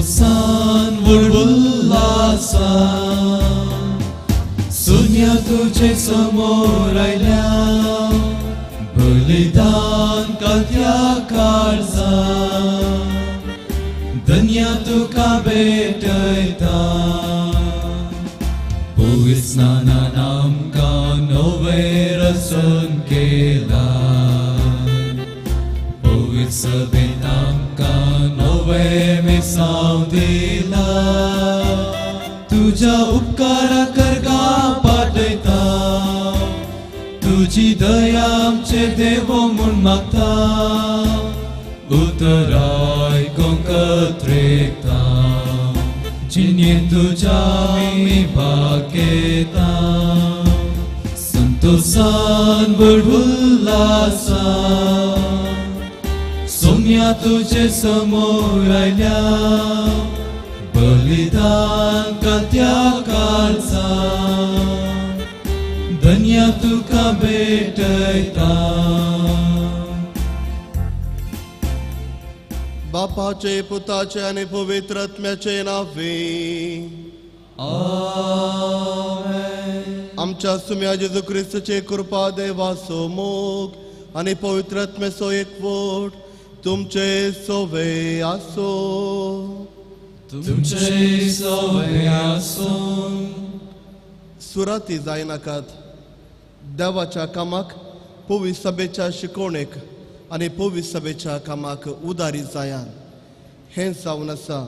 संतोषान व्हड सोन्या तुजे समोर आयल्या बलिदान कात्या काळजा धन्या तुका भेटयता पवित्र स्नानान आमकां नवें रसन केलां पवित्र सभेंत आमकां नवें मिसांव दिलां तुज्या उपकारा करगा पाठयता तुजी दया आमचे देवो म्हूण मागता उतर आयकूंक त्रेकता जिणेंत तुज्या आमी भाग घेता संतोषान व्हड उल्हासान सोम्या तुजे समोर आयल्या बलिदान कात्या काळजा धन्या तुका भेटयता. बापाचे पुताचे आनी पवित्र आत्म्याचे नावे. आमेन. आमच्या सुम्या जेजू क्रिस्तचे कृपा देवाचो मोग आनी पवित्र आत्म्याचो एकवट तुमचे सोवे आसो. तुमचे सोवे आसूं. सुराती जायनाकात. देवाच्या कामाक पवित्र सभेच्या शिकवणेक आनी पवित्र सभेच्या कामाक उदारी जायान. हें जावन आसा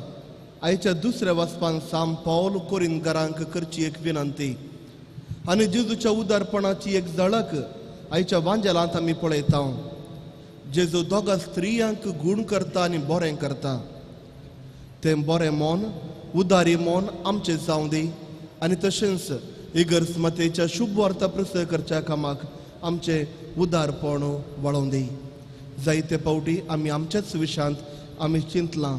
आयच्या दुसऱ्या वाचपान साम पावल कोरिनगरांक करची एक विनंती आनी जेजूच्या उदारपणाची एक झळक आयच्या वांजेलांत आमी पळयता. जेजू दोगा स्त्रियांक गूण करता आनी बरें करता. तें बरें मन उदारी मन आमचें जावं दी आनी तशेंच इगर्ज मातेच्या शुभ वार्ता प्रसार करच्या कामाक आमचें उदारपण वाडोवं दी. जायते फावटी आमी आमच्याच विशांत आमी चिंतलां,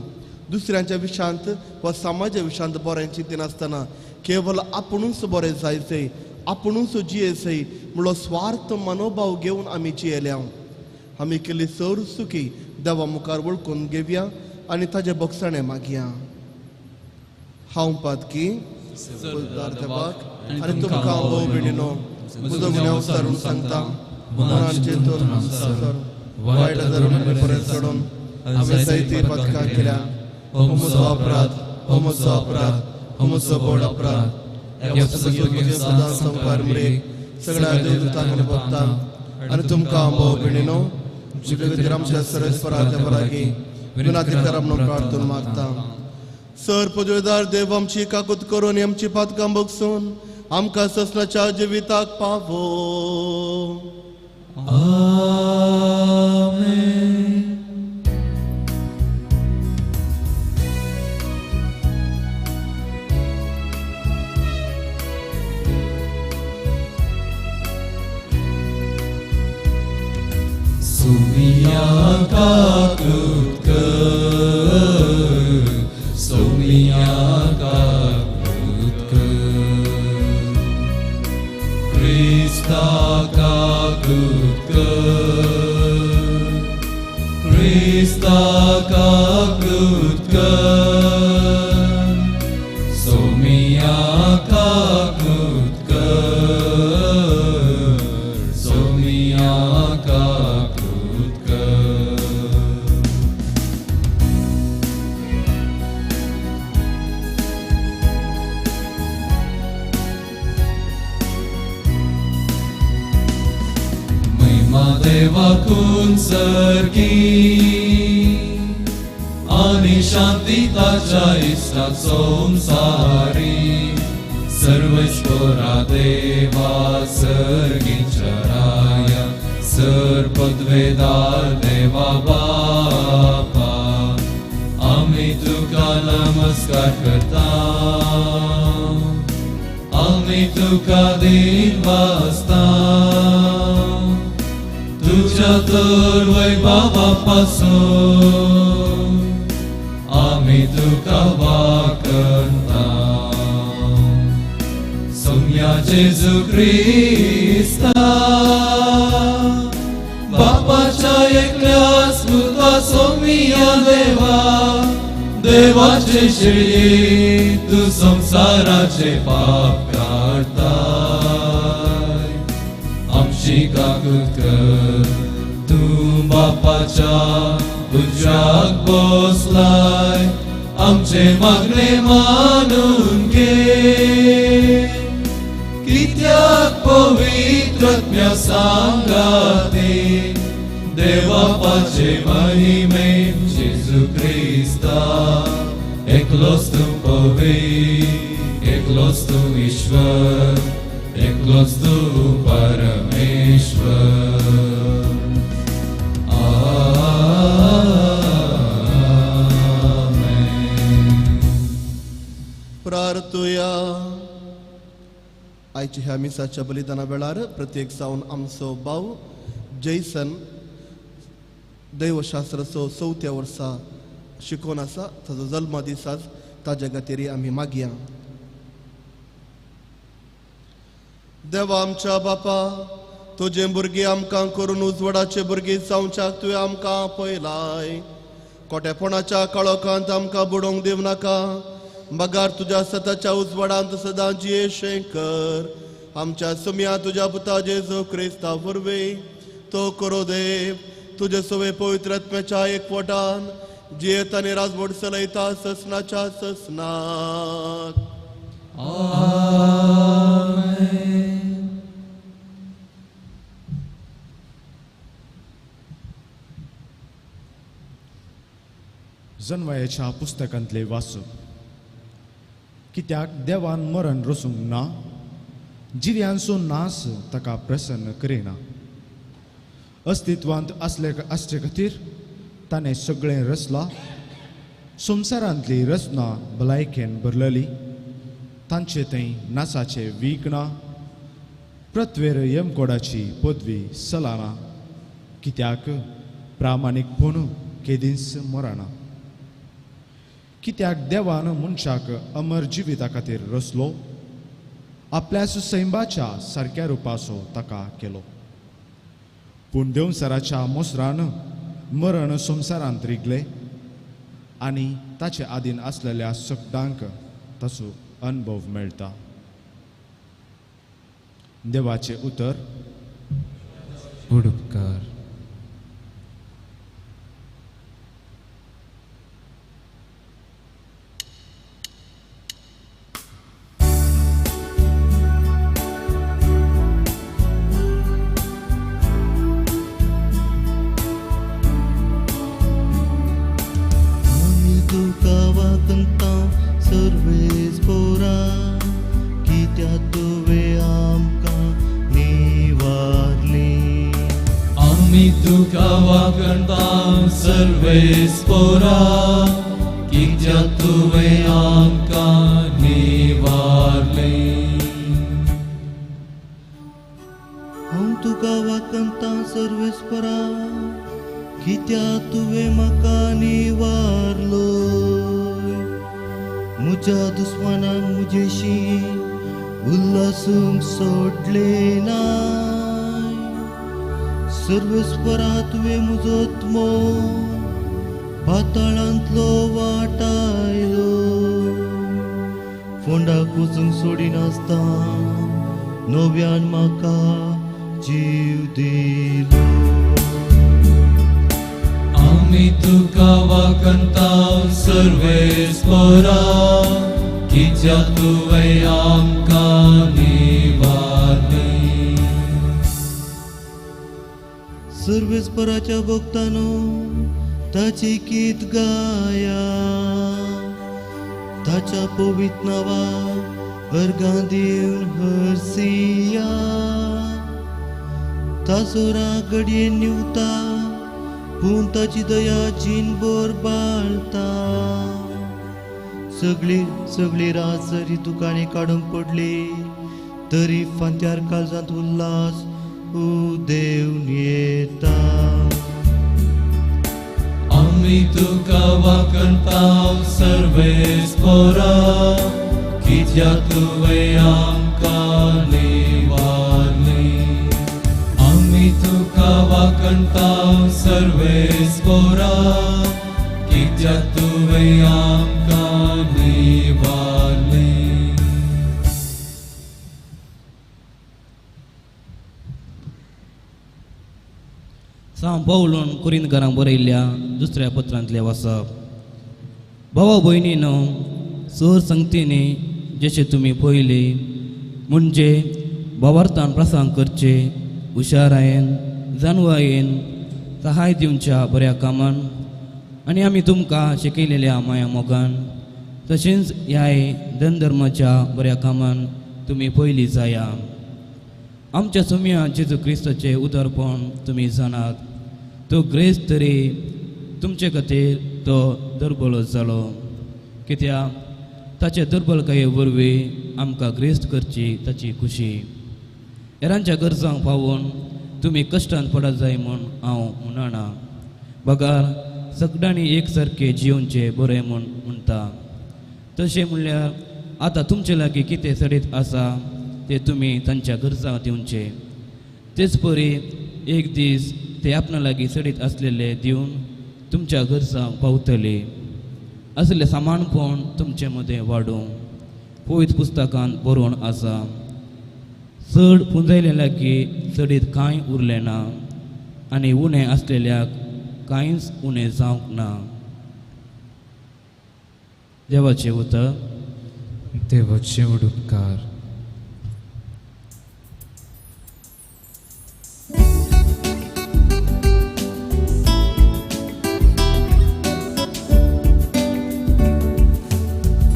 दुसऱ्यांच्या विशांत वा समाजा विशांत बरें चिंतिनासतना केवल आपुणूच बरें जायचें, आपुणूच जियेचें म्हणलो स्वार्थ मनोभाव घेवन आमी जियेल्या. आमी केल्ली चड चुकी देवा मुखार वळखून घेवया आनी ताजे बोगसाणें मागया. हांव पातकी देवाक आनी तुमकां भोव भयणीनो म्हजो गुन्यांव सारून सांगता, मनान चिंतून वायट धरून आनी परत चडून हांवें जायतीं पातकां केल्या. हो म्हजो अपराध, हो म्हजो अपराध, हो म्हजो व्हड अपराध. सदां संवसार मरेक सगळ्या देवदूतांक आनी भक्तांक आनी तुमकां भोव भयणीनो जिवे खातीर आमच्या सरस्परा देवा लागीं विनंती करा म्हणून प्रार्थना मागता. सर पदवेदार देव आमची काकूत करून आमची पातकां बगसून आमकां ससनाच्या जिविताक पावो. आमेन. सोमिया काकूत कर, सोमिया काकूत कर, क्रिस्ता काकूत कर, क्रिस्ता काकूत कर, सोमिया काकूत कर, सोमिया काकूत कर. महिमा देवाकून सर्गी आनी शांती ताच्या इश्टा संवसारी. सर्वेश्वरा देवा सर्गीच्या राया सर पदवेदार देवा बापा आमी तुका नमस्कार करता, आमी तुका दिन वाजता. तुज्या तर वैभवा पासून आमी तुका वाकता. सोम्या जेजू क्रिस्ता बापाच्या एकल्याच पुता सोमिया देवा देवाचे शेळये तूं संवसाराचे पाप काडताय आमची काकूत कर तूं बापाच्या उजव्याक बसलाय आमचे मागणे मानून घे कित्याक पवित्र आत्म्या सांगाते देवापाचे महिमे जेजू क्रिस्ता एकलोच तूं पवित्र एकलोच तूं ईश्वर एकलोच तूं परमेश्वर. आमेन. प्रार्थुया. आयच्या ह्या मिसाच्या बलिदाना वेळार प्रत्येक जावन आमचो भाव जैसन दैवशास्त्राचो चवथ्या वर्सा शिकोवन आसा ताजो जल्म दिसाच ताज्या खातीर आमी मागया. देवा आमच्या बापा तुजे भुरगीं आमकां करून उजवाडाचे भुरगीं जावच्याक तुवें आमकां आपयलाय. कोटेपणाच्या काळोखांत आमकां बुडोवंक दिवं नाका मगार तुज्या सताच्या उजवाडांत सदां जियेशें कर. आमच्या सुम्या तुज्या पुता जेजू क्रिस्ता वरवीं तो करो देव तुजे सवे पवित्र आत्म्याच्या एकवटान जियेत आनी राजवट चलयता ससनाच्या ससनाक. आमेन. जनवायाच्या पुस्तकांतले वाचप. कित्याक देवान मरण रसूंक ना जिव्यांचो नास ताका प्रसन्न करिना. अस्तित्वांत आसले आसचे खातीर ताणें सगळें रचलां. संवसारांतली रचना भलायकेन भरलेली तांचे थंय नासाचे वीक ना प्रत्वेर यमकोडाची पदवी सलाना कित्याक प्रामाणीकपण केदींच मरना. कित्याक देवान मनशाक अमर जिविता खातीर रचलो आपल्या सैंबाच्या सारक्या रुपाचो ताका केलो. पूण देवसराच्या मोसरान मरण संवसारांत रिगले आनी ताचे आदीन आसलेल्या सगळ्यांक ताचो अनुभव मेळटा. देवाचें उतर. उडपकार. कित्याक तुवें आमकां निवारलें. हांव तुका वाकंता सर्वेस्परा कित्याक तुवें म्हाका निवारलो. म्हज्या दुस्मानाक म्हजेशी उल्लासूंक सोडलें ना. सर्वेस्परा तुवें म्हजो आत्मो पाताळांतलो वाटायलो. फोंडाक वचूंक सोडिनासतना नव्यान म्हाका जीव दिलो. आमी तुका वाकंता सर्वेस्परा कित्याक तुवें आमकां निवारलें. सर्वेस्पराच्या भक्तानो ताची गीत गाया ताच्या पवित्र नांवाक अर्गां दिवन हरसिया. ताचो राग घडये न्हिवता पूण ताची दया जीणभर बाळता. सगळी सगळी रात जरी दुकाने काडूंक पडली तरी फांत्यार काळजांत उल्हास उदेवन येता. आमी तुका वाकंता सर्वेस्परा कित्याक तुवें आमकां निवारलें. आमी तुका वाकंता सर्वेस्परा कित्याक तुवें तुवें आमकां निवारलें. सांव पावलून कुरिंदकारांक बरयल्ल्या दुसऱ्या पत्रांतलें वाचप. भावा भयणीनो, सर संगतींनी जशें तुमी पयली म्हणजे भावार्थान प्रसंग करचे हुशारायेन जानवायेन सहाय दिवच्या बऱ्या कामान आनी आमी तुमकां शिकयलेल्या माया मोगान तशेंच ह्याय धनधर्माच्या बऱ्या कामान तुमी पयली जाया. आमच्या सुम्या जेजू क्रिस्ताचें उदारपण तुमी जाणात. तो ग्रेस तरी तुमचे खातीर तो दुर्बल जालो, कित्याक ताचे दुर्बलकाये वरवीं आमकां ग्रेस्त करची ताची खुशी. हेरांच्या गरजांक पावोवन तुमी कश्टांत पडत जाय म्हूण हांव म्हणना, बगार सगळ्यांनी एक सारकें जियोवचें बरें म्हूण म्हणटा. तशें म्हणल्यार आतां तुमचे लागीं कितें सडीत आसा ते तुमी तांच्या गरजांक दिवचे. तेच परी एक दीस ते आपणा लागीं सडीत आसलेले दिवन तुमच्या गरजांक पावतले. असलें सामानपण तुमचे मदें वाडूं पवित्र पुस्तकांत बरोवन आसा. चड पुंजयले लागीं चडीत कांय उरलें ना आनी उणें आसलेल्याक कांयच उणें जावंक ना. देवाचें उतर. देवाचे उपकार.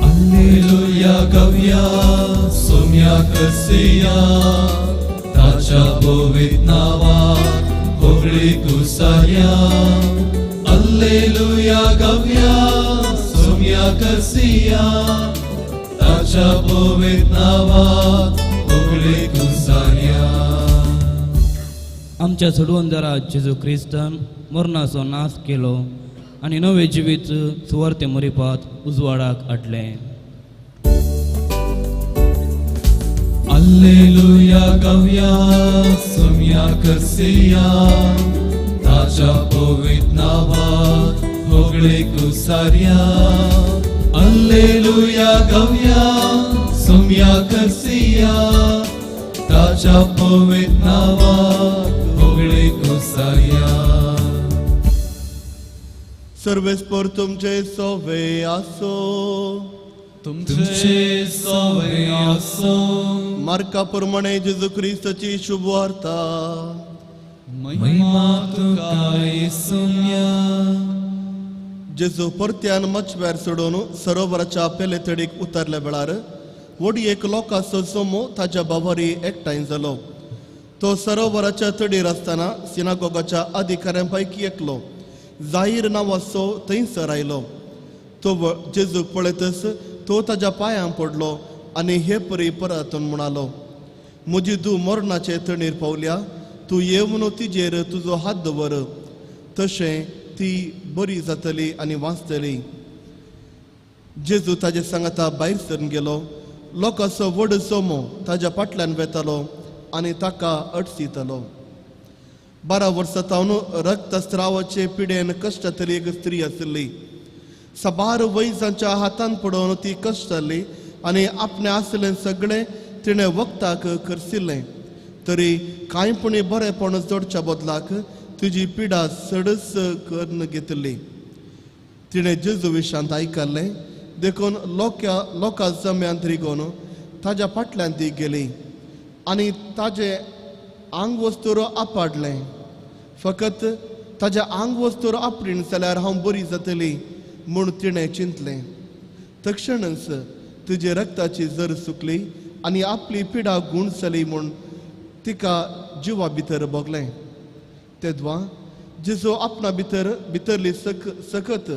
Alleluia गवया सोम्या करसिया, ताच्या पवित्र नावाक होगळी कुसाया. Alleluia गवया सोम्या करसिया, ताच्या पवित्र नावाक होगळी कुसाया. आमच्या सोडवणदारा जेजू क्रिस्तान मरणाचो नाश केलो आनी नवें जिवीत सुवार्ते मरिपात उजवाडाक हाडलें. Alleluia गवया सोम्या करसिया, ताच्या पवित्र नावाक होगळी कुसार्या. Alleluia गवया सोम्या करसिया, ताच्या पवित्र नावाक होगळी कुसार्या. सर्वेस्पर तुमचे सोवे आसो. तुमचे सोवे आसो. मार्का प्रमाणे जेजू क्रिस्ताची शुभवार्ता. महिमा तुका येसुम्या. जेजू परत्यान मचव्यार सोडून सरोवराच्या पेले तडीक उतरल्या वेळार व्हडयेक लोकांचो जमो ताच्या बावारी एकठांय जालो. तो सरोवराच्या तडीर आसतना सिनागोगाच्या अधिकाऱ्यां पैकी एकलो जाहीर नांवाचो थंयसर आयलो. तो जेजूक पळयतच तो ताज्या पांयां पडलो आनी हे परी परतून म्हणालो, म्हजी धूव मरणाचे तणीर पावल्या, तूं येवन तिजेर तुजो हात दवर, तशें ती बरी जातली आनी वाचतली. जेजू ताजे सांगाता भायर सरून गेलो. लोकांचो व्हड जमो ताज्या फाटल्यान वेतालो आनी ताका अडसितालो. 12 वर्सां तावन रक्तस्रावाचे पिडेन कश्टांतली एक स्त्री आशिल्ली. साबार वैजांच्या हातान पडोवन ती कश्टली आनी आपणें आसलें सगळें तिणें वखदाक खर्चिल्लें, तरी कांय पुणी बरेंपण जोडच्या बदलाक तुजी पिडा चडच करून घेतली. तिणें जेजू विशांत आयकल्लें देखून लोकां जम्यांत रिगोवन ताज्या फाटल्यान ती गेली आनी ताजें आंग वस्तूर आपडलें. फकत ताज्या आंग वस्तूर आपडीन जाल्यार हांव बरी जातली म्हूण तिणें चिंतलें. तक्षणच तुजे रक्ताची जर सुकली आनी आपली पिडा गूण जाली म्हूण तिका जिवा भितर भोगलें. तेदवा जेजू आपणा भितरली सकत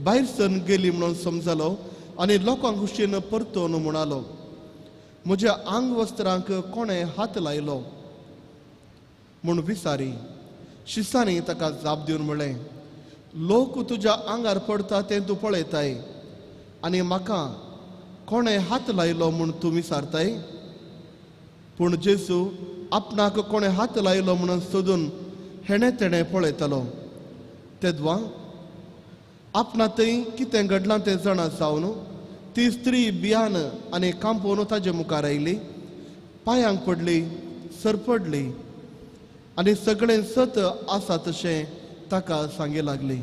भायर सरून गेली म्हणून समजलो आनी लोकांक खुशीन परतून म्हणालो, म्हज्या आंग वस्त्रांक कोणें हात लायलो म्हूण विचारी. शिसांनी ताका जाप दिवन म्हणलें, लोक तुज्या आंगार पडटा तें तूं पळयताय आनी म्हाका कोणें हात लायलो म्हूण तूं विचारताय. पूण जेजू आपणाक कोणें हात लायलो म्हणून सोदून हेणें तेणें पळयतालो. तेदवा आपणा थंय कितें घडलां तें जाणा जावन ती स्त्री बियान आनी कांपोवन ताजे मुखार आयली, पांयांक पडली, सरपडली आनी सगळें सत आसा तशें ताका सांगी लागली.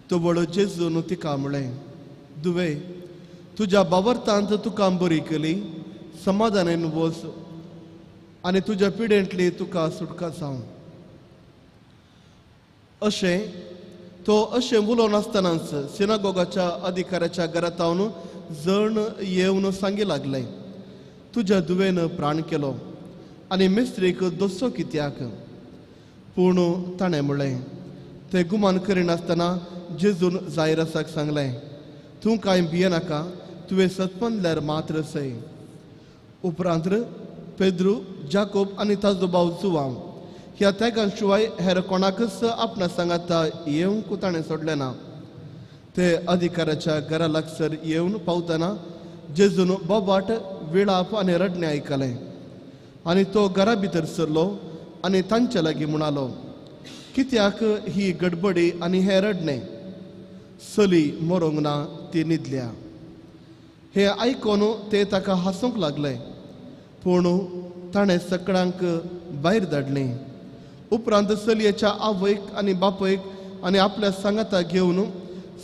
तो बळो जेजून तिका म्हळें, दुवे, तुज्या बावरतांत तुका बरी केली, समाधानान वच आनी तुज्या पिडेंतली तुका सुटका जावं. अशें तो अशें उलोवन आसतनाच सिनागोगाच्या अधिकाऱ्याच्या घरांत जण येवन सांगी लागले, तुज्या दुवेन प्राण केलो आनी मिस्त्रीक दोसो कित्याक? पूण ताणें म्हणलें, ते गुमान करिनासतना जेजून जायरसाक सांगलें, तूं कांय भियेनाका, तुवें सतपनल्यार मात्र सय. उपरांत पेद्रू, जाकोब आनी ताजो भाव जुवांव ह्या त्यागां शिवाय हेर कोणाकच आपणा सांगाता येवंक ताणें सोडलें ना. ते अधिकाऱ्याच्या घरा लागसर येवन पावतना जेजून बोबाट, विळाप आनी रडणें आयकलें आनी तो घरा भितर सरलो आनी तांचे लागीं म्हणालो, कित्याक ही गडबडी आनी हें रडणें? चली मरोंक ना, ती न्हिदल्या. हें आयकून ते ताका हांसूंक लागले, पूण ताणें सगळ्यांक भायर धाडलें. उपरांत चलयेच्या आवयक आनी बापयक आनी आपल्या सांगाता घेवन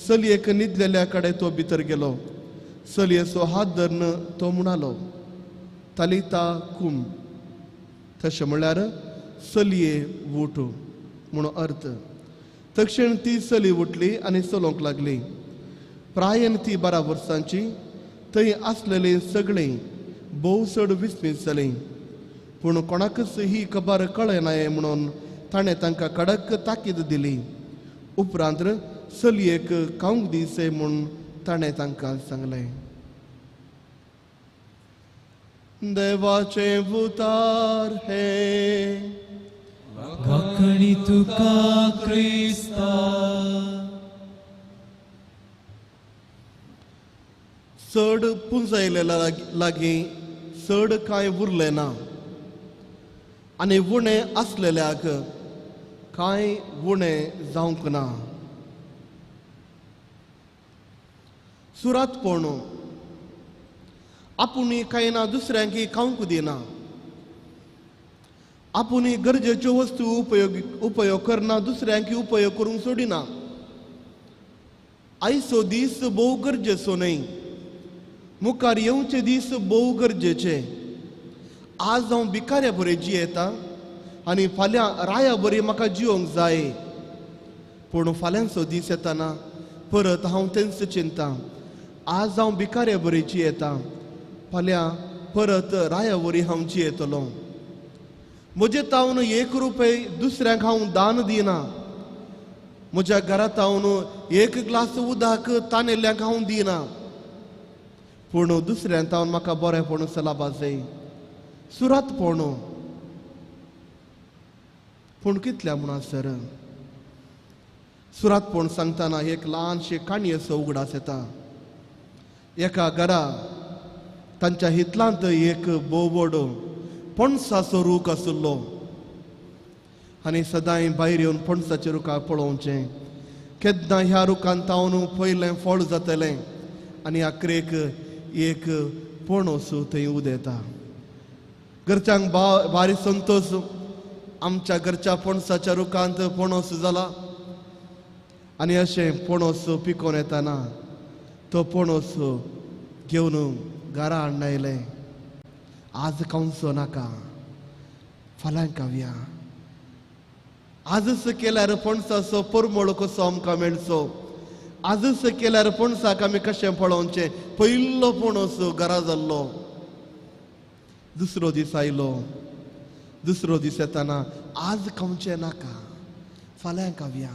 चलयेक न्हिदलेल्या कडेन तो भितर गेलो. चलयेचो हात धरून तो म्हणालो, तालिता कुम, तशें म्हणल्यार चलये उठ म्हूण अर्थ. तक्षण ती चली उठली आनी चलोवंक लागली. प्रायेन ती 12 वर्सांची. थंय आसलेली सगळीं भोव चड विस्मीत जालीं, पूण कोणाकच ही खबर कळनाय म्हणून ताणें तांकां कडक ताकीद दिली. उपरांत चलयेक खावंक दिसे म्हूण ताणें तांकां सांगलें. देवाचें उतार हें, वाकणी तुका क्रिस्ता. चड पुंजायलेल्या लागीं चड कांय उरलें ना आनी उणें आसलेल्याक कांय उणें जावंक ना. सुरातपण आपुणी कांय ना दुसऱ्यांक खावंक दिना, आपुणी गरजेच्यो वस्तू उपयोग करना, दुसऱ्यांक उपयोग करूंक सोडिना. आयचो दीस भोव गरजेचो न्हय, मुखार येवचे दीस भोव गरजेचे. आज हांव भिकाऱ्या बरी जियेता आनी फाल्यां राया बरी म्हाका जियोंक जाय, पूण फाल्यांचो दीस येताना परत हांव तेंच चिंता. आज हांव भिकाऱ्या बरी जियेता, फाल्यां परत राया वरी हांव जियेतलो. म्हजे तावन 1 रुपये दुसऱ्यांक हांव दान दिना, म्हज्या घरा तावन 1 ग्लास उदक तानेल्ल्यांक हांव दिना, पूण दुसऱ्यान तावन म्हाका बरेंपण सलाबा जाय. सुरातपण पूण कितल्या म्हणसर सुरातपण सांगतना एक ल्हानशी काणयेचो उगडास येता. एका घरा तांच्या हितलांत एक भोव व्हड पणसाचो रूख आशिल्लो आनी सदांय भायर येवन पणसाच्या रुखाक पळोवचें, केन्ना ह्या रुखान तावन पयलें फळ जातलें आनी आखरेक एक पणस थंय उदेता. घरच्यांक भारी संतोश, आमच्या घरच्या पणसाच्या रुखांत पणस जाला. आनी अशें पणस पिकोवन येताना तो पणस घेवन घरा हाडून आयलें. आज खावचो नाका, फाल्यां खावया. आजच केल्यार पणसाचो परमळ कसो आमकां मेळचो, आजच केल्यार पणसाक आमी कशें पळोवचें. पयलो पणस घरा जाल्लो. दुसरो दीस आयलो, दुसरो दीस येताना आज खावचें नाका, फाल्यां खावया,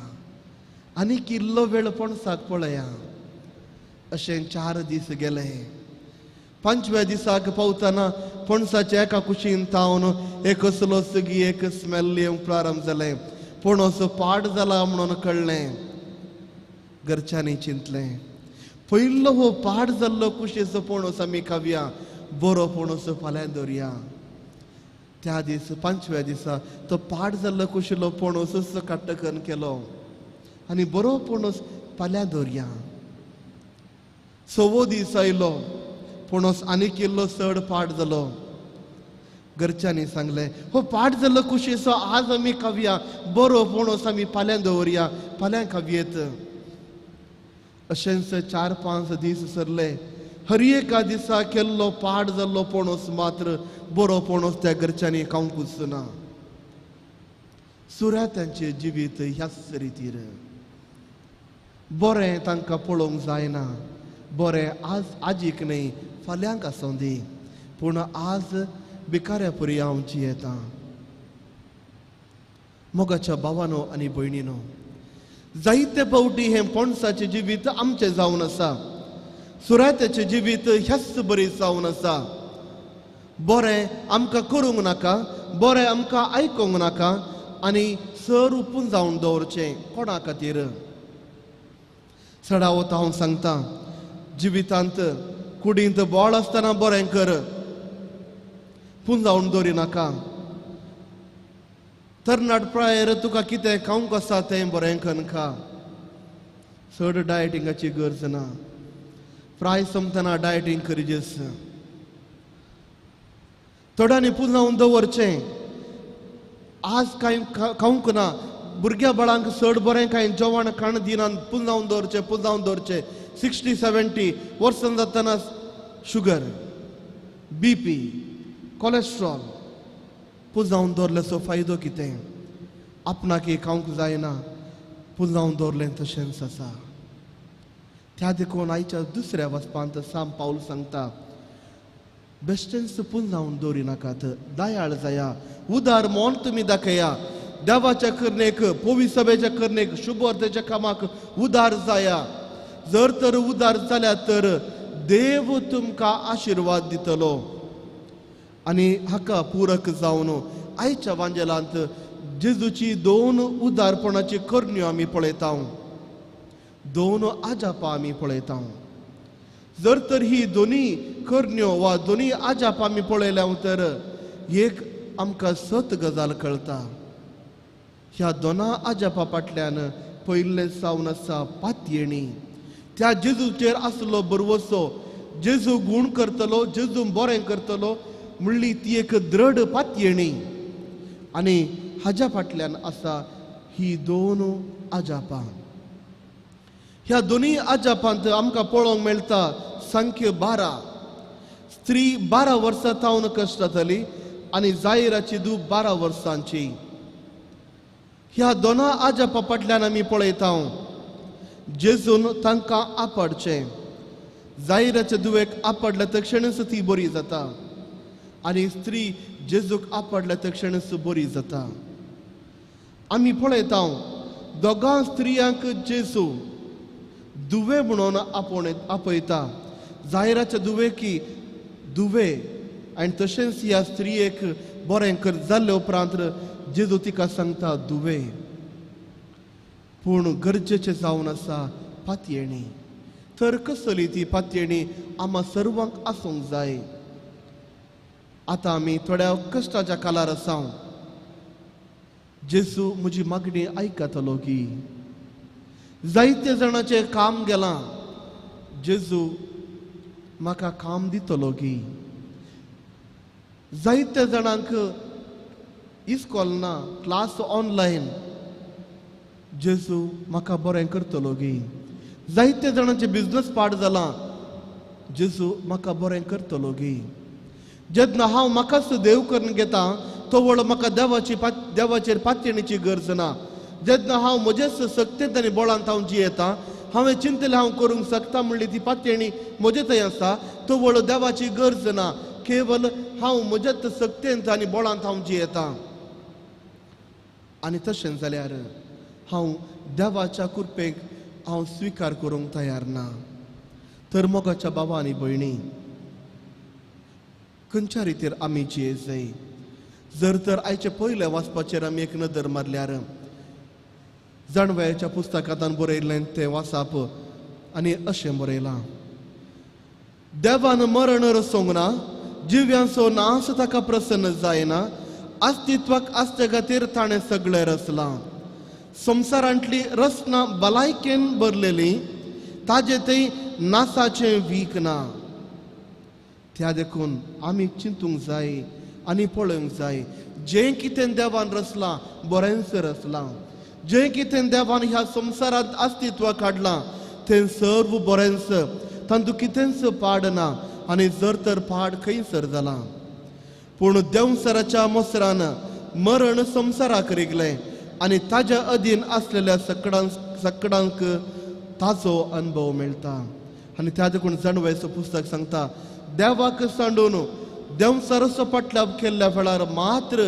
आनीक इल्लो वेळ पणसाक पळया. अशें 4 दीस गेले. 5व्या दिसाक पावतना पणसाच्या एका कुशीन तावन एक असलो सगी एक स्मेल येवंक प्रारंभ जालें. पणस पाड जाला म्हणून कळ्ळें. घरच्यांनी चिंतलें, पयलो हो पाड जाल्लो कुशीचो पणस आमी खावया, बरो पणस फाल्यां दवरया. त्या दीस 5व्या दिसा तो पाड जाल्लो कुशिल्लो पणसच काडटकन केलो आनी बरो पणस फाल्यां दवरया. सवो दीस आयलो, पणस आनीक इल्लो चड पाड जालो. घरच्यांनी सांगलें, हो पाड जाल्लो कुशीचो आज आमी खावया, बरो पणस आमी फाल्यां दवरया, फाल्यां खावयेत. अशेंच 4-5 दीस सरले. हर एका दिसा केल्लो पाड जाल्लो पणस मात्र बरो पणस त्या घरच्यांनी खावंकूच ना. सुरात्यांचें जिवीत ह्याच रितीर. बरें तांकां पळोवंक जायना, बरें आज आजीक न्हय फाल्यांक आसूं दी, पूण आज भिकाऱ्या पुरी हांव जियेतां. मोगाच्या भावानो आनी भयणीनो, जायते फावटी हें पणसाचें जिवीत आमचें जावन आसा, सुरात्याचें जिवीत ह्याच बरी जावन आसा. बरें आमकां करूंक नाका, बरें आमकां आयकूंक नाका आनी सर उपून जावन दवरचें कोणा खातीर. चडावत हांव सांगता, जिवितांत कुडींत बोळ आसतना बरें कर, पुंजावन दवरी नाका. तरणाट प्रायेर तुका कितें खावंक आसा तें बरें करून खा, चड डायटिंगाची गरज ना. प्राय सोंपतना डायटींग करीजेस. थोड्यांनी पुंजावन दवरचें, आज कांय खावंक ना, भुरग्या बाळांक चड बरें कांय जेवण खाण दिना, पुंजावन दवरचें पुंजावन दवरचें. 60-70 वर्सां जातना शुगर, बीपी, कोलेस्ट्रॉल पुंजावन दवरल्याचो फायदो कितें? आपणाक खावंक जायना, पुंजावन दवरलें तशेंच आसा. त्या देखून आयच्या दुसऱ्या वचपांत साम पावल सांगता, बेश्टेंच पुंजावन दवरी नाकात, दयाळ जाया, उदार मन तुमी दाखया, देवाच्या करणेक, पवी सभेच्या करणेक, शुभवार्तेच्या कामाक उदार जाया. जर तर उदार जाल्या तर देव तुमकां आशिर्वाद दितलो. आनी हाका पूरक जावन आयच्या वांजेलांत जेजूची 2 उदारपणाची करण्यो आमी पळयता, 2 आजापां आमी पळयता. जर तर ही दोनी करण्यो वा दोनी आजापां आमी पळयल्या तर एक आमकां सत गजाल कळटा. ह्या दोना आजापा फाटल्यान पयले जावन आसा पातयेणी. त्या जेजूचेर आसलो भरवसो, जेजू गूण करतलो, जेजू बरें करतलो म्हणली ती एक दृढ पातयेणी. आनी हाज्या फाटल्यान आसा ही 2 आजापां. ह्या दोनूय आजापांत आमकां पळोवंक मेळटा संख्य 12. स्त्री 12 वर्सां थावन कश्ट जाताली आनी जायराची धूव 12 वर्सांची. ह्या दोना आजापा फाटल्यान आमी पळयता जेजून तांकां आपडचें. जायराच्या धुवेक आपडल्या तक्षणच ती बरी जाता आनी स्त्री जेजूक आपडल्या तक्षणच बरी जाता. आमी पळयता दोगां स्त्रियांक जेजू दुवे म्हणून आपोवन आपयता. जायराच्या दुवेकी दुवे आनी तशेंच ह्या स्त्रियेक बरें कर जाल्ले उपरांत जेजू तिका सांगता दुवे. पूण गरजेचें जावन आसा पातयेणी. तर कसली ती पातयेणी आमा सर्वांक आसूंक जाय. आतां आमी थोड्या कश्टाच्या कालार आसा. जेजू म्हजी मागणी आयकतलो की जायते जाणाचें काम गेलां, जेजू म्हाका काम दितलो की. जायते जाणांक इस्कॉल ना, क्लास ऑनलायन, जेजू म्हाका बरें करतलो गी. जायते जाणांचे बिजनस पाड जाला, जेजू म्हाका बरें करतलो गी. जेन्ना हांव म्हाकाच देव करून घेता तो व्हड म्हाका देवाची देवाचेर पातयेणीची गरज ना. जेन्ना हांव म्हजेच सक्तेंत आनी बळांत हांव जियेता, हांवें चिंतलें हांव करूंक शकता म्हणली ती पातयेणी म्हजे थंय आसा, तो व्हड देवाची गरज ना. केवल हांव म्हजेच सक्तेंत आनी बळांत हांव जियेता. आनी तशें जाल्यार हांव देवाच्या कृपेक हांव स्विकार करूंक तयार ना. तर मोगाच्या बाबा आनी भयणी, खंयच्या रितीर आमी जिये जाय? जर तर आयचे पयले वाचपाचेर आमी एक नदर मारल्यार जाणवयाच्या पुस्तकांत बरयल्लें तें वाचप आनी अशें बरयलां, देवान मरण रसोवंक ना, जिव्यांचो नाश ताका प्रसन्न जायना, अस्तित्वाक आसचे खातीर ताणें सगळें रचलां. संवसारांतली रचना भलायकेन भरलेली, ताजे थंय नासाचें वीक ना. त्या देखून आमी चिंतूंक जाय आनी पळोवंक जाय, जें कितें देवान रचलां बरेंच रचलां, जें कितें देवान ह्या संवसारांत अस्तित्व काडलां तें सर्व बरेंच, तातूंत कितेंच पाड ना आनी जर तर पाड खंयसर जालां. पूण देंवसराच्या मोसरान मरण संवसाराक रिगलें आनी ताज्या अधीन आसलेल्या सकडांक ताजो अनुभव मेळटा. आनी त्या देखून जाणवायचो पुस्तक सांगता, देवाक सांडून देंवसराचो फाटलाव केल्ल्या वेळार मात्र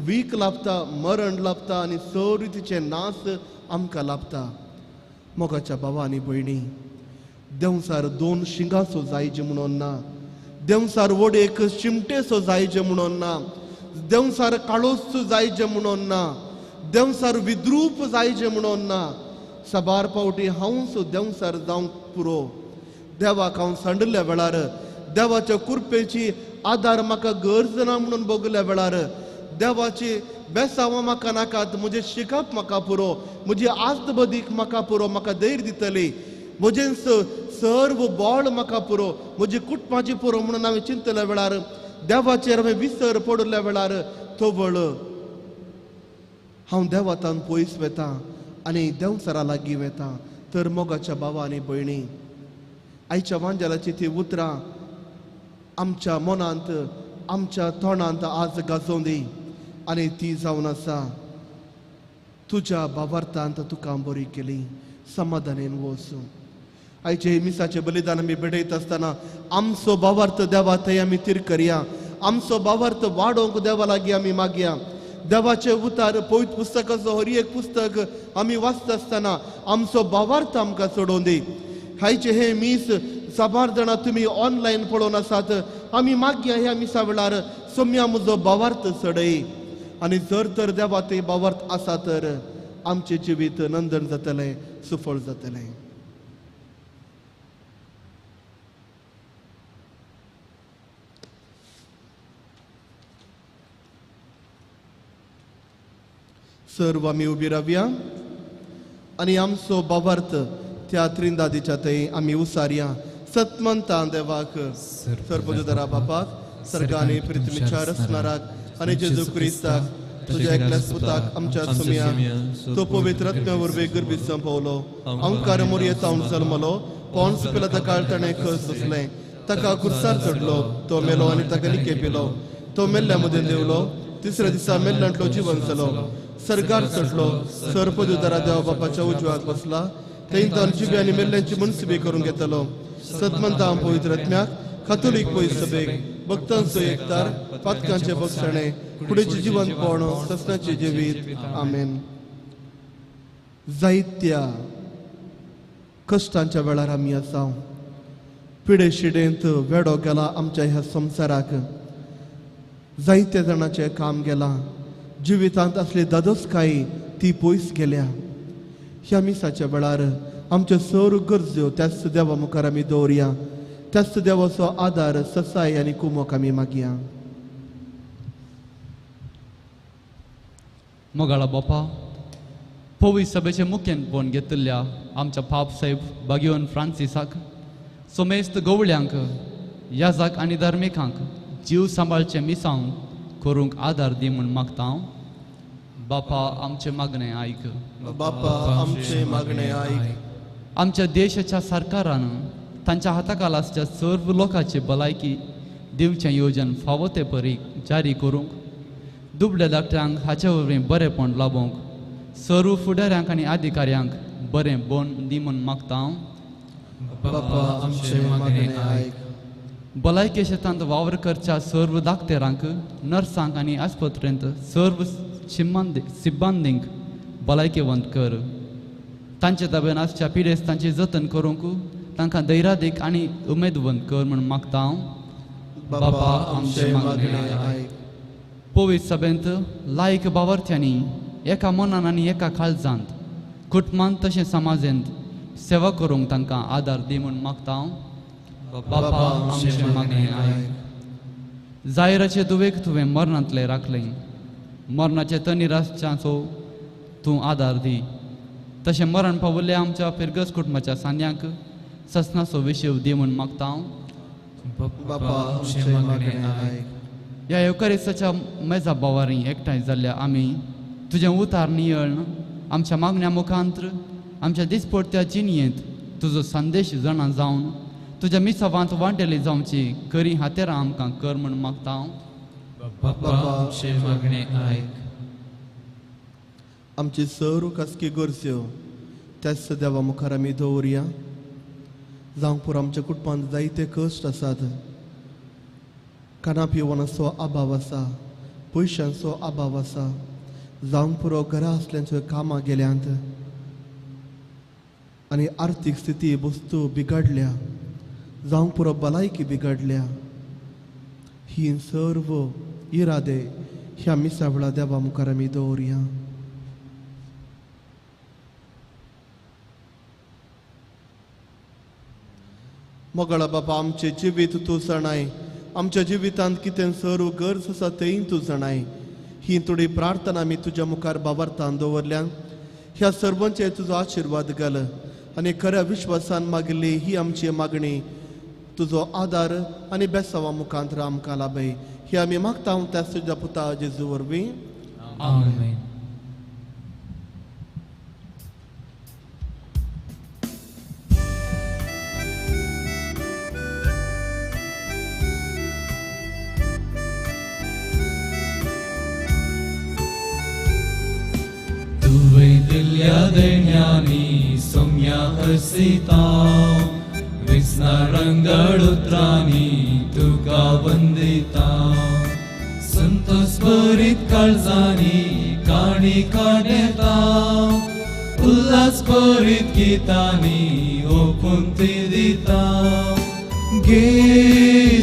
वीक लाभता, मरण लाभता आनी सर्व तिचे नास आमकां लाभता. मोगाच्या भावा आनी भयणी, देंवसार दोन शिंगाचो जायजे म्हणून ना, देंवसार वडयेक शिमटेचो जायजे म्हणून ना, देंवसार काळोच जायजे म्हणून ना, देंवसार विद्रूप जायजे म्हणून ना. साबार पावटी हांवच देंवसार जावंक पुरो. देवाक हांव सांडल्या वेळार, देवाच्या कृपेची आदार म्हाका गरज ना म्हणून बगल्या वेळार, देवाची बेसांवां म्हाका नाकात, म्हजें शिकप म्हाका पुरो, म्हजी आस्तबदीक म्हाका पुरो, म्हाका धैर्य दितली, म्हजें सर्व बळ म्हाका पुरो, म्हजी कुटुंबाची पुरो म्हणून हांवें चिंतल्या वेळार, देवाचेर हांवें विसर पडिल्ल्या वेळार तवळ हांव देवातान पयस वेता आनी देंवसरा लागीं वेता. तर मोगाच्या भावा आनी भयणी, आयच्या वांजेलाची ती उतरां आमच्या मनांत आमच्या तोंडांत आज गाजोवं दी आनी ती जावन आसा, तुज्या भावार्थांत तुका बरी केली, समाधानेन वचूं. आयचे मिसाचें बलिदान आमी भेटयत आसतना आमचो भावार्थ देवा थंय आमी तीर करया, आमचो भावार्थ वाडोवंक देवा लागीं आमी मागया. देवाचे उतार पवित्र पुस्तकाचो हर एक पुस्तक आमी वाचता आसतना आमचो भावार्थ आमकां चडोवं दी. आयचे हे मीस साबार जाणां तुमी ऑनलायन पळोवन आसात, आमी मागया ह्या मिसा वेळार सोम्या म्हजो भावार्थ चडय आनी जर तर देवा ते भावार्थ आसा तर आमचें जिवीत नंदन जातलें, सुफळ जातलें. सर्व आमी उबी रावया आनी आमचो भावार्थ त्या त्रिंदादीच्या थंय आमी उसारया. सतमंता देवाक, सर्वजुदरा बापाक, सर्गानी पृथ्वीच्या रचणाराक आनी जेजू क्रिस्ताक तुज्या एकल्याच पुताक आमच्या सुमया, तो पवित्र आत्म्या वरवीं गर्भीत संपवलो, अंकार मोरये जावन जल्मलो, पोंस पिला काळ ताणें खर सोंसलें, ताका खुर्सार चडलो, तो मेलो आनी ताका निके पिलो, तो मेल्ल्या मदें देवलो, तिसऱ्या दिसा मेल्ल्यांतलो जिवन जालो, सर्गार चडलो, सर्पदुदारा देवा बापाच्या उजव्याक बसला, थंय तावन जिवी आनी मेल्ल्यांची मनसुबी करून घेतलो. सतमंता पवित्र आत्म्याक, कातोलीक पयस सभेक, भक्तांचो एकतार, पातकांचे बक्षणे, कुडीचें जिवनपण, ससनाचें जिवीत. आमेन. जायत्या कश्टांच्या वेळार आमी आसा, पिडे शिडेंत वेडो गेला आमच्या ह्या संवसाराक, जायत्या जाणाचें काम गेलां, जिवितांत आसली दादोसकाय ती पयस गेल्या. ह्या मिसाच्या वेळार आमच्यो सर्व गरज्यो त्याच देवा मुखार आमी दवरया, त्याच देवाचो आदार, ससाय आनी कुमोक आमी मागया. मोगाळा बापा, पवी सभेचें मुखेलपण घेतिल्ल्या आमच्या पाप साहेब बागियोन फ्रांसिसाक, सोमेस्त गवळ्यांक, याजाक आनी धार्मिकांक जीव सांबाळचें मिसांव करूंक आदार दी म्हूण मागता हांव. बापा आमचें मागणें आयक. बापा आमचें मागणें आयक. आमच्या देशाच्या सरकारान तांच्या हाताखाला आसच्या सर्व लोकांची भलायकी दिवचें योजन फावो ते परी जारी करूंक, दुबळ्या धाकट्यांक हाचे वरवीं बरेंपण लाबोवंक, सर्व फुडाऱ्यांक आनी अधिकाऱ्यांक बरें बन दी म्हूण मागता हांव. बापा आमचें मागणें आयक. भलायके शेतांत वावर करच्या सर्व दाक्तेरांक, नर्सांक आनी आस्पत्रेंत सर्व सिब्बांदींक भलायकेवंत कर. तांचे ताब्यान आसच्या पिडेस्तांचें जतन करूंक तांकां धैर्यादीक आनी उमेदवंत कर म्हूण मागता हांव. बापा आमचें मागणें आयक. पवित्र सभेंत लायक बावर्थ्यांनी एका मनान आनी एका काळजांत, कुटुंबांत तशें समाजेंत सेवा करूंक तांकां आदार दी म्हूण मागता हांव. बापा आमचें मागणें आयक. जायराचे दुवेक तुवें मरणांतलें राखलें, मरणाचे तनीर आसच्यांचो तूं आदार दी. तशें मरण पावल्ल्या आमच्या फिरगज कुटुंबाच्या सांद्यांक ससनाचो विशेव दी म्हूण मागता हांव. बापा आमचें मागणें आयक. ह्या येवकारिस्ताच्या मेजा बोवारी एकठांय जाल्ल्या आमी तुजें उतार नियळ्न आमच्या मागण्या मुखांत्र आमच्या दिसपडत्या जिणयेंत तुजो संदेश जाणा जावन तुज्या मिसावांत वांटेली जावची खरी हातेरां आमकां कर म्हूण मागता हांव. बापा आमचें मागणें आयक. आमची सर्व खासगी गरज्यो त्याच देवा मुखार आमी दवरया. जावंक पुरो आमच्या कुटुंबांत जायते कश्ट आसात, खाणा पिवणाचो अभाव आसा, पयशांचो अभाव आसा, जावंक पुरो घरा आसल्यांच्यो कामां गेल्यांत आनी आर्थीक स्थिती वस्तू बिगडल्या, जावंक पुरो भलायकी बिगडल्या. ही सर्व इरादे ह्या मिसा वेळा देवा मुखार आमी दवरया. मोगाळा बापा, आमचें जिवीत तूं जाणाय, आमच्या जिवितांत कितें सर्व गरज आसा तेंय तूं जाणाय. ही थोडी प्रार्थना आमी तुज्या मुखार बाबार्थान दवरल्या. ह्या सर्वांचेर तुजो आशिर्वाद घाल आनी खऱ्या विश्वासान मागिल्ली ही आमची मागणी तुजो आदार आनी बेसावा मुखांत आमकां लाभय. ही आमी मागता त्या तुज्या पुता जेजू वरवीं. आमेन. दिल्या देण्यानी सोम्या हर्षिता विस्ना रंगड उतरांनी तुका वंदिता. संतोष भरीत काळजांनी काणी काडता, उल्हास भरीत गितांनी ओपून ती दिता. गे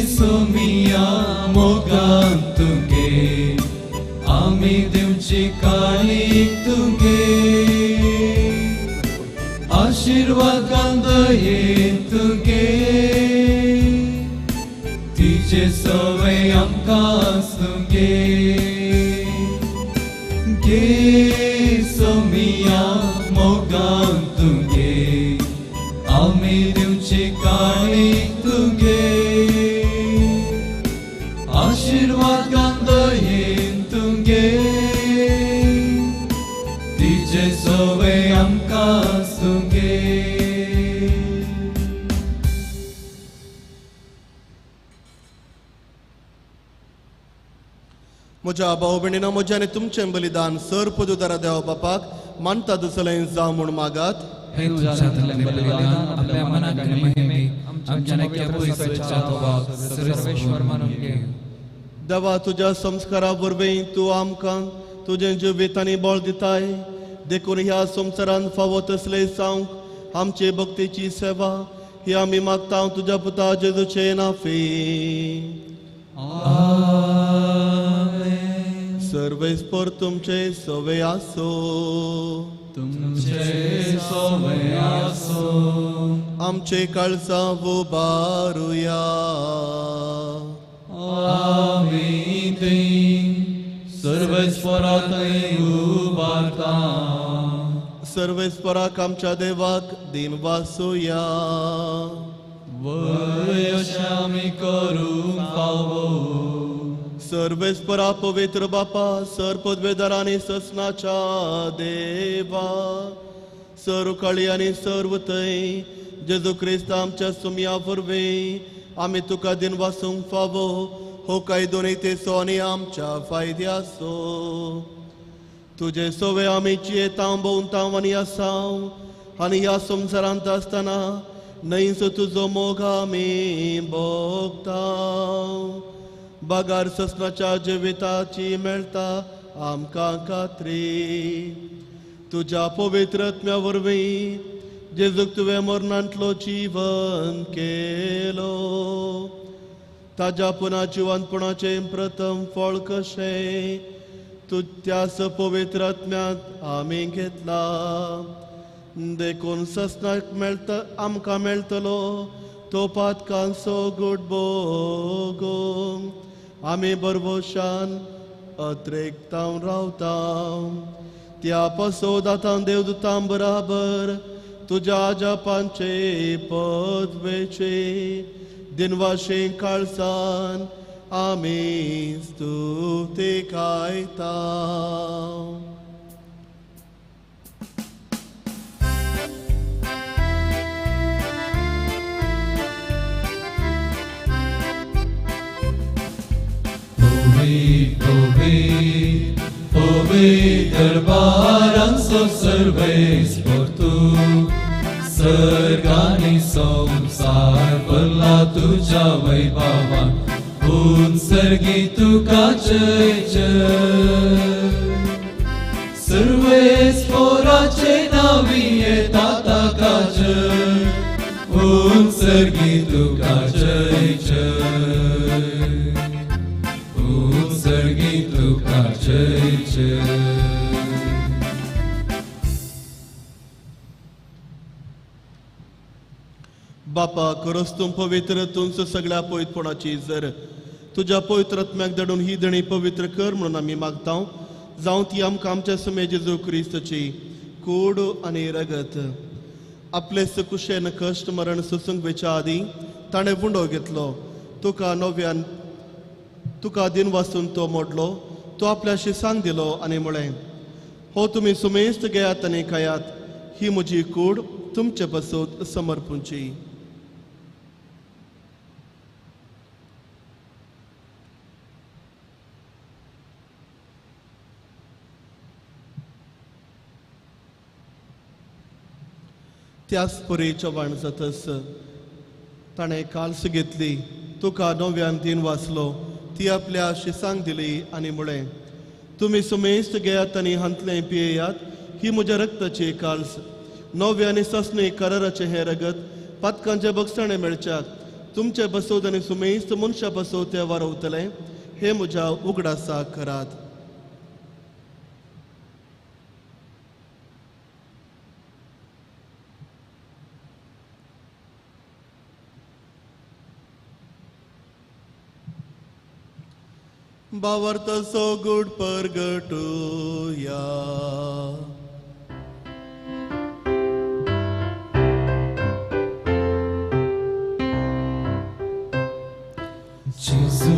सोमिया मोगान तुगे आमी दिवची काणी तुगे, आशिर्वाद दयेन तुगे, तिचे सवे आमकां तुगे. गे सोमिया मोगान तुगे आमी दिवची काणी तुगे, आशिर्वाद दयेन तुगे, तिचे सवे आमकां तुगे. म्हज्या भाव भयणीनो, म्हजें आनी तुमचें बलिदान सर पदुदारा देवा बापाक मानता दुसरें जावं म्हूण मागात. हे तुमच्या हातांतलें बलिदान आपल्या मनाक आनी महिमेक आमच्या सर्वेश्वर मानून घे. देवा, तुज्या संस्कारा वरवीं तूं आमकां तुजें जिवीत आनी बळ दिताय, देखून ह्या संवसारांत फावो तसले जावंक आमचे भक्तीची सेवा ही आमी मागता तुज्या पुता जेजूचे नाफे. सर्वेस्पर तुमचे सवे आसो, तुमचे सवे आसो. आमचे काळजां उबारुया, आमी तीं सर्वेस्परा थंय उबारता. सर्वेस्पराक आमच्या देवाक दिन वासुया, वय अशें आमी करूंक फावो. सर्वेस्परा पवित्र बापा, सर पदवेदार आनी ससनाच्या देवा, सर्व काळी आनी सर्व थंय जेजू क्रिस्त आमच्या सुमया वरवीं आमी तुका दिन वासूंक फावो. हो कायदो नीतीचो आनी आमच्या फायद्याचो. तुजे सवे आमी जियेतांव, भोंवतांव आनी आसाव आनी ह्या संवसारांत आसतना न्हंयचो तुजो मोग आमी भोगतांव. बगार ससनाच्या जिविताची मेळटा आमकां खात्री. तुज्या पवित्र आत्म्या वरवीं जेजूक तुवें मरणांतलो जिवन केलो, ताज्या पुना जिवनपणाचें प्रथम फळ कशें तूं त्यास पवित्र आत्म्यांत आमी घेतला. देखून ससनाक मेळटा आमकां मेळटलो तो पातकांचो गोड भोगूंक आमी बरभोशान अत्रेकतावन रावता. त्या पसोदातां देवदूतां बराबर तुज्या जपांचे पदवेचे दिनवाशे काळसान आमी स्तुती गायता. दरबारांचो सर्वेस्पर तूं सर्गानी संवसार भरला तुज्या वैभवान उंचर्गी तुका जय जय. सर्वेस्पराचे नांवी येता ताका जय उंचर्गी तुका जय जय उंचर्गी तुका जय जय. बापा खरोच तूं पवित्र तुमचो सगळ्या पवित्रपणाची जर तुज्या पवित्र आत्म्याक धाडून ही देणी पवित्र कर म्हणून आमी मागता. जावं ती आमकां आमच्या सुमे जेजू क्रिस्तची कूड आनी रगत. आपले कुशेन कश्ट मरण सोसूंक वेच्या आदीं ताणें उंडो घेतलो, तुका नव्यान तुका दिन वासून तो मोडलो, तो आपल्या शिसांक दिलो आनी म्हळें, हो तुमी सुमेस्त घेयात आनी खायात, ही म्हजी कूड तुमचे पासत समर्पूंची. त्याच परी चव्हाण जातस ताणें काल्स घेतली, तुका नव्यान दिन वाचलो, ती आपल्या शिसांक दिली आनी म्हळें, तुमी सुमेस्त घेयात आनी हांतलें पियेयात, ही म्हज्या रक्ताची काल्स, नव्या आनी ससणी कराराचें हें रगत पातकांचे बगसाणे मेळच्याक तुमचे बसोत आनी सुमेस्त मनशा बसोत तें वारवतलें, हें म्हज्या उगडासाक करात. बावर्तसो गुड परगटुया. जेजू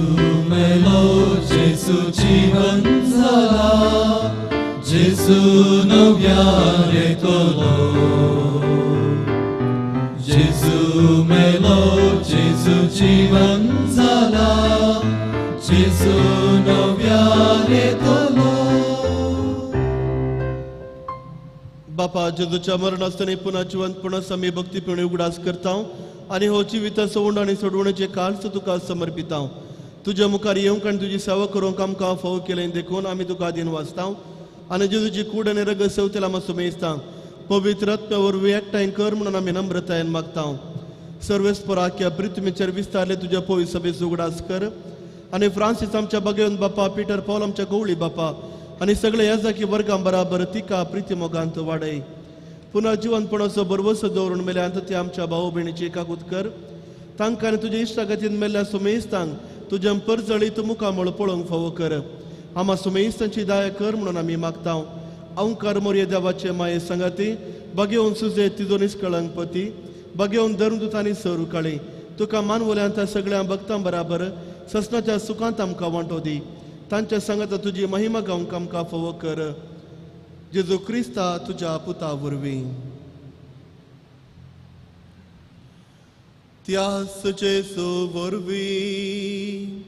मेलो, जेजू जीवन जाला, जेजू नव्यान येतलो. जेजू मेलो, जेजू जीवन जाला, जेजू नव्यान येतलो. बापा जेजूच्या मरणासताना पुन्हा जिवंतपणास आमी भक्तीपणे उगडास करता आनी हो जिविताचो उंड आनी सोडवणेचे काळच तुका समर्पिता. तुज्या मुखार येवंक आनी तुजी सेवा करूंक आमकां फावो केलें देखून आमी तुका दिन वाचता आनी जेजूची कूड आनी रगत सेवतेला आमी सुमेजता. पवित्र आत्म्या वरवीं एकठांय कर म्हणून आमी नम्रतायेन मागता. सर्वेस्पराख्या पृथ्वीचेर विस्तारले तुज्या पवित्र सभेचो उगडास कर आनी फ्रांसीस आमच्या बागेवन बापा, पीटर पॉल आमच्या गवळी बापा आनी सगळे याजाकी वर्गां बराबर तिका प्रिती मोगांत वाडय. पुन्हा जिवनपणाचो भरवसो दवरून मेल्यांत ते आमच्या भाव भयणीची काकूत कर. तांकां आनी तुज्या इश्टागतीन मेल्ल्या सुमेस्तांक तुज्या परजळीत मुखामळ पळोवंक फावो कर. आमा सुमेस्तांची दया कर म्हणून आमी मागता. अंकार मोरये देवाचे माये सांगाती बागेवन सुजे तिजो निस्कळंक पती बागेवन धर्मदूतांनी सर उकाळी तुका मानवल्यांत सगळ्या भक्तां बराबर ससनाच्या सुखांत आमकां वांटो दी. तांच्या सांगाता तुजी महिमा गावंक आमकां फावो कर. जेजू क्रिस्ता तुज्या पुता वरवीं. त्यास जेजू वरवीं,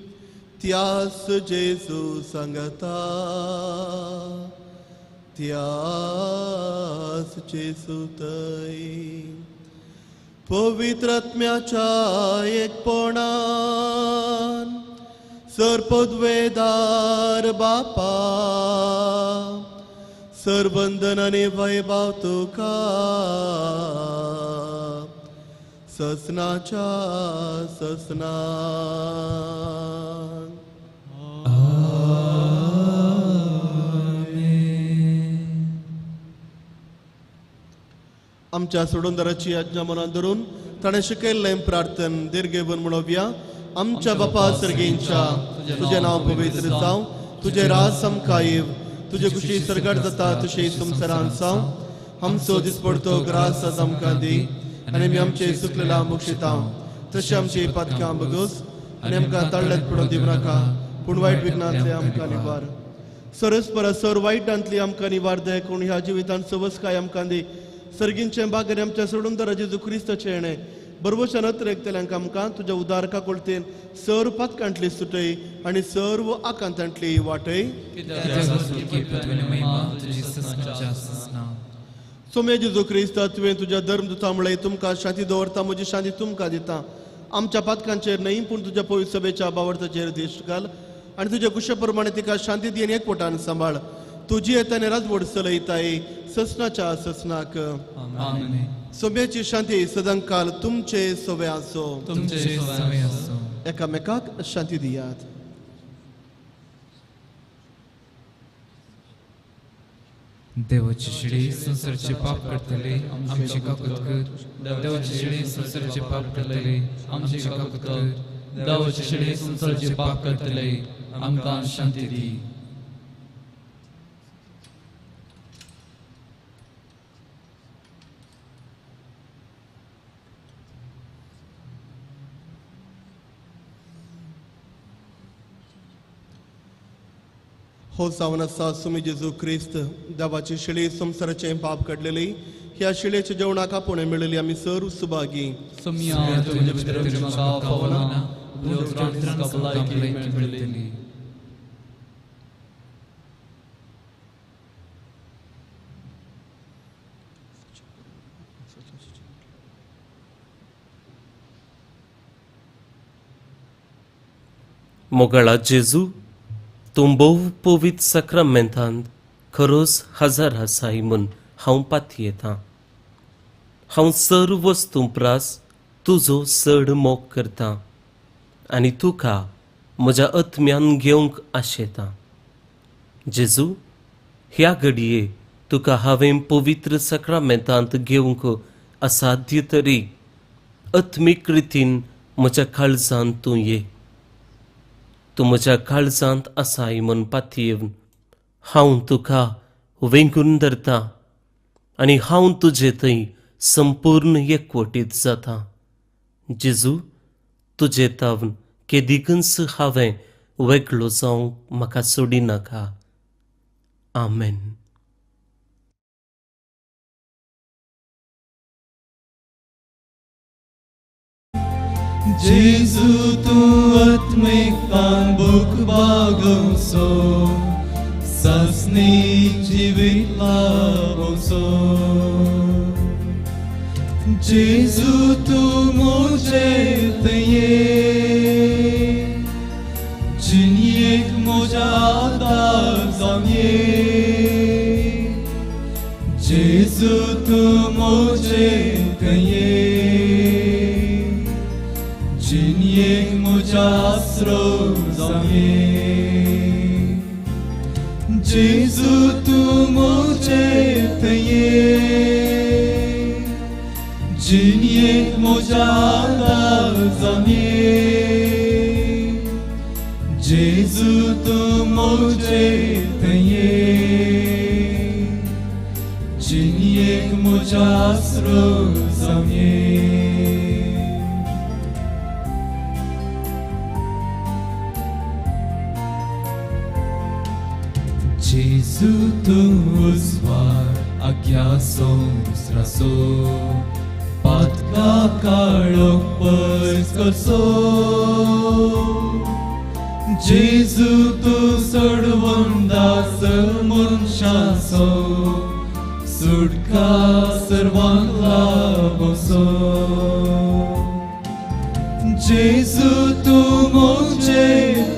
त्यास जेजू सांगता, त्यास जेजू थंय पवित्र आत्म्याच्या एकपणान सर्पद्वेदार बापा सरबंधन आनी वैभव तुका ससनाच्या ससना. आमच्या सोडूनदाराची आज्ञा मनात धरून ताणें शिकयल्लें प्रार्थन दीर्घेवन म्हणोवया. आमच्या बापा सर्गींच्या तुजें नांव पवित्र जावं, तुजें राज आमकां येव, तुजे कुशी सर्गार जाता तशें संवसारांत जावं. आमचो दिसपडतो ग्रास आज आमकां दी आनी आमी आमचे चुकलेला मोक्षिता तशें आमची पातकां बगस आनी आमकां ताळ्यांत पडोवन दिवं नाका, पूण वायट विघ्नांतले आमकां निवार. सरस परसर वायटांतली आमकां निवार दे, कोण ह्या जिवितांत सवसकाय आमकां दी. सर्गींचें बागेर आमच्या सोडून जेजू क्रिस्ताचें येणें बरवशान अत्रेकतल्यांक आमकां तुज्या उदार काकुळतेन सर्व पातकांतली सुटय आनी सर्व आकांतांतली वाटय. सोम्या जेजू क्रिस्ता, तुवें तुज्या धर्मदुता म्हळें तुमकां शांती दवरता, म्हजी शांती तुमकां दिता. आमच्या पातकांचेर न्हय पूण तुज्या पवित्र सभेच्या बावडताचेर देश घाल आनी तुज्या कुशे प्रमाणे तिका शांती दी आनी एकवटान सांबाळ. तुजी येताने राजवड चलयताय ससनाच्या ससनाक. सोम्याची शांती सदांकाल तुमचे सोवे आसो. एकामेकाक शांती दियात. देवाची शिडी संवसाराचे पाप करतले आमचे काकूत कर. देवाची शिडी संवसाराचे पाप करतले आमचे काकूत कर. देवाची शिडी संवसाराचे पाप करतले आमकां शांती दी. हो जावन आसा सुमी जेजू क्रिस्त, देवाची शिळी संवसाराचें पाप काडलेली, ह्या शिळेच्या जेवणाक आपोवणें मेळिल्ली आमी सर्व सुभागी. मोगाळा जेजू, तूं भोव पवित्र साक्रामेंतांत खरोच हजर आसाय म्हूण हांव पातयेतां. हांव सर्व वस्तूं प्रास तुजो चड मोग करतां आनी तुका म्हज्या आत्म्यान घेवंक आशेतां. जेजू, ह्या घडये तुका हांवें पवित्र साक्रामेंतांत घेवंक असाध्य तरी आत्मीक रितीन म्हज्या काळजांत तूं ये. तूं म्हज्या काळजांत आसाय म्हूण पातयेवन हांव तुका वेंगून धरता आनी हांव तुजे थंय संपूर्ण एकवटीत जाता. जेजू, तुजे तावन केदिकूच हांवें वेगळो जावंक म्हाका सोडिनाका. आमेन. जेजू तूं आत्मीकतान भूक बागोवचो, सासणी जिवीत लाभोवचो. जेजू तूं म्हजे थंय ये, जिणेक म्हज्या आदार जावन ये. जेजू तूं म्हजे थंय ये, जिणेक म्हज्या आसरो जावन ये. जेजू तूं म्हजे थंय ये, जिणेक म्हज्या आदार जावन ये. जेजू तूं म्हजे थंय ये, जिणेक म्हज्या आसरो जावन ये. जेजू तूं उजवाड आख्या संवसाराचो, पातका काळोख पयस करचो. जेजू तूं सोडवंदा मनशाचो, सुटका सर्वांक लाभोवचो. जेजू तूं म्हजे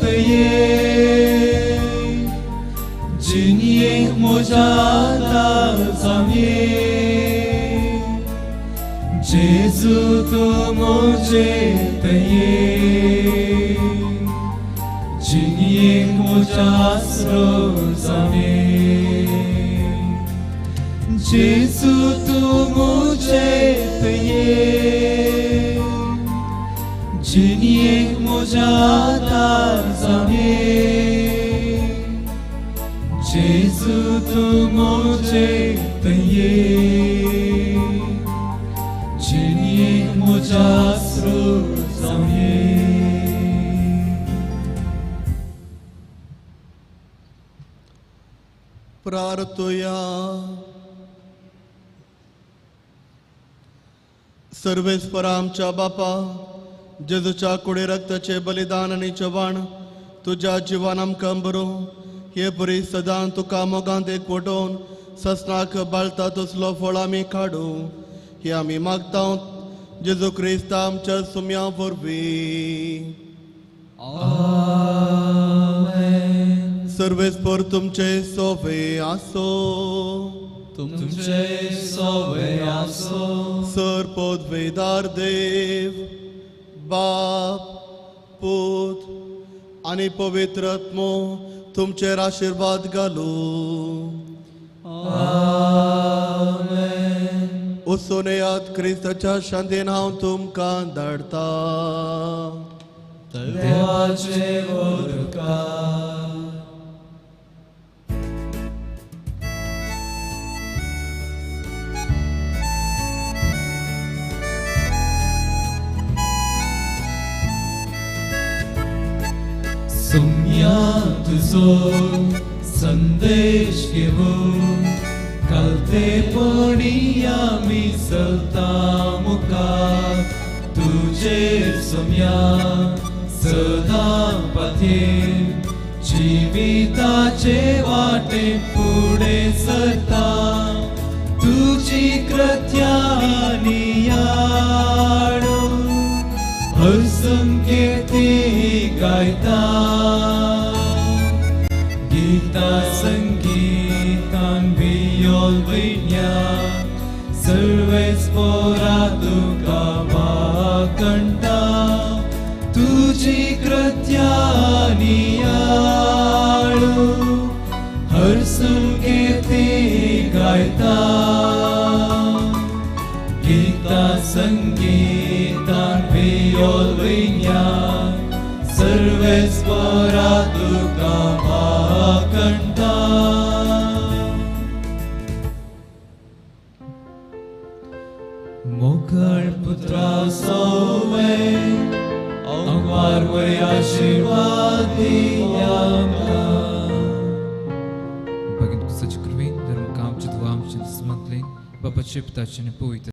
थंय ये, जिणेक म्हज्या आदार जावन ये. जेजू तूं म्हजे थंय ये, जिणेक म्हज्या आसरो जावन ये. जेजू तूं म्हजे थंय ये, जिणेक म्हज्या आदार जावन ये. जेजू तूं म्हजे तये जिणेक म्हज्या आसरो जावये. प्रार्थुया. सर्वेस्पर आमच्या बापा, जेजूच्या कुडी रक्ताचे बलिदान आनी चव्हाण तुज्या जिवान आमकां बरो हे परी सदां तुका मोगांत एकवटोवन ससनाक बाळता तसलो फळ आमी काडू हे आमी मागता जेजू क्रिस्त आमच्या सुम्या वरवीं. सर्वेस्पर तुमचे सोवे आसो. तुमचे सोवे आसो. सर पदवेदार देव बाप पूत आनी पवित्र आत्मो तुमचेर आशिर्वाद घालू. आमेन. वचून येयात, क्रिस्ताच्या शांतीन हांव तुमकां धाडटा. देवाचे उपकार. सुम्या तुजो संदेश घेवन कालतेपणी आमी चलता मुखार तुजे सुम्या सदां पाथेर जिविताचे वाटे फुडें सरता तुजी कृत्या नियाळून हरसून कीर्ती गायता गीता संगीतान वियोल वैण्या सर्वेस्पोरा तुका वाकणटा तुजी कृत्या नियाळून हरसून कीर्ती गायता गीता संगीतान वियोल वैण्या सर्वेस्परा तुका वाकणटा. मोगळ पुत्रा सोवे अंगवार वरी आशीर्वाद दिया. भगीन कुसाचे कृपेन धर्म कामचे दुआ आमचे दुस्मंतलेन बापाचे पिताचे आनी पवित्र